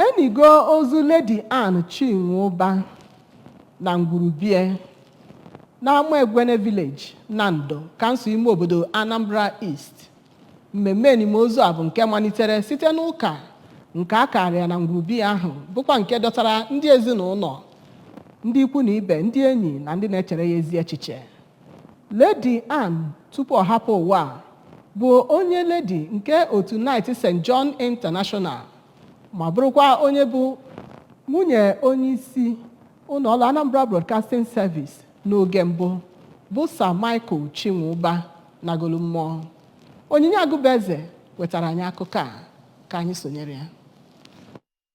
Enigo ozu Lady Ann Chinwụba na Ngwurubie n'Ama Egwene Village, Nando, kansụl ime obodo Anambra East. Mmemme enimozu a bụ nke malitere site n'ụka nke a kaara ya na Ngwurubie ahụ, bụkwa nke dọtara ndị ezinụlọ, ndị ikwu na ibe, ndị enyi na ndị na-echere ya ezi echiche. Lady Ann, tupu ọ hapụ ụwa a, bụ onye lady nke otu Knight St. John International, ma bụrụkwa onye bụ nwunye onye isi ụlọọrụ Anambra Broadcasting Service n'oge mbụ, bụ Sir Michael Chinwụba nagolu mmụọ. Onyinye Agụbeze wetara anyị akụkọ a, ka anyị sonyere ya.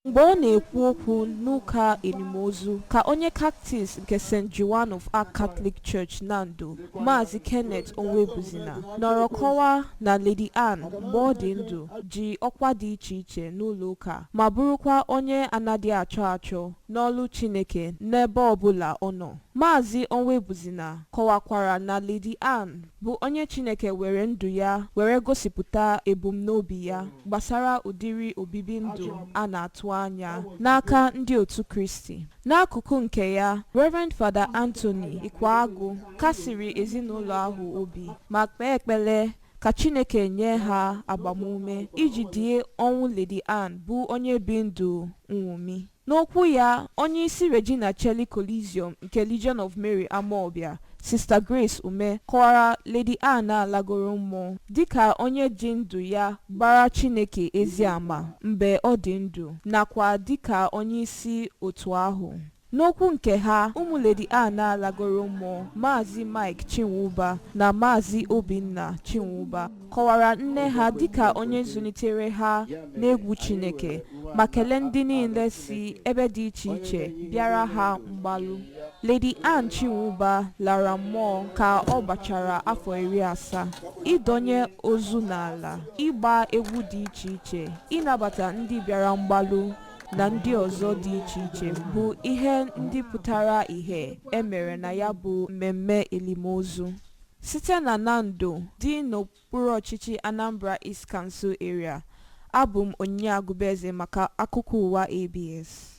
Mgbe ọ na-ekwu okwu n'ụka enimozu ka onye catechist nke St. Joan of Arc Catholic Church, Nando, Maazị Kenneth Onwebuzina nọrọ kọwaa na Lady Ann mgbe ọ dị ndụ ji ọkwa dị iche iche n'ụlọ ụka, ma bụrụkwa onye anaghị achọ achọ n'ọlụ Chineke n'ebe ọbụla ọ nọ. Maazị Onwebuzina kọwakwara na Lady Ann bụ onye Chineke were ndụ ya were gosipụta ebumnobi ya gbasara ụdịrị obibi ndụ a na-atụ anya n'aka ndị otu Kristi. N'akụkụ nke ya, Reverend Father Anthony Ikweagụ kasiri ezinụlọ ahụ obi ma kpee ekpere ka Chineke nye ha agbamume iji die ọnwụ Lady Ann, bụ onye bi ndụ nṅomi. N'okwu ya, onyeisi Regina Caeli Coliseum nke Legion of Mary Amawbia, Sister Grace Ume, kọwara Lady Ann alagoro mmụọ dịka onye ji ndụ ya gbara Chineke ezi ama mgbe ọ dị ndụ, nakwa dịka onyeisi otu ahụ. N'okwu nke ha, ụmụ Lady Ann alagoro mmụọ, Maazị Mike Chinwụba na Maazị Obinna Chinwụba, kọwara nne ha dịka onye zụlitere ha n'egwu Chineke, ma kelee ndị niile si ebe dị iche iche bịara ha mgbalụ. Lady Ann Chinwụba lara mmụọ ka ọ gbachara afọ 70. Ịdọnye ozu n'ala, ịgba egwu dị iche iche, ịnabata ndị bịara mgbalụ na ndị ọzọ dị iche iche bụ ihe ndị pụtara ìhè e mere na ya bụ mmemme elimozu. Site na Nando dị n'okpuru ọchịchị Anambra East Council Area, abụ m Onyinye Agụbeze maka akụkọ ụwa ABS.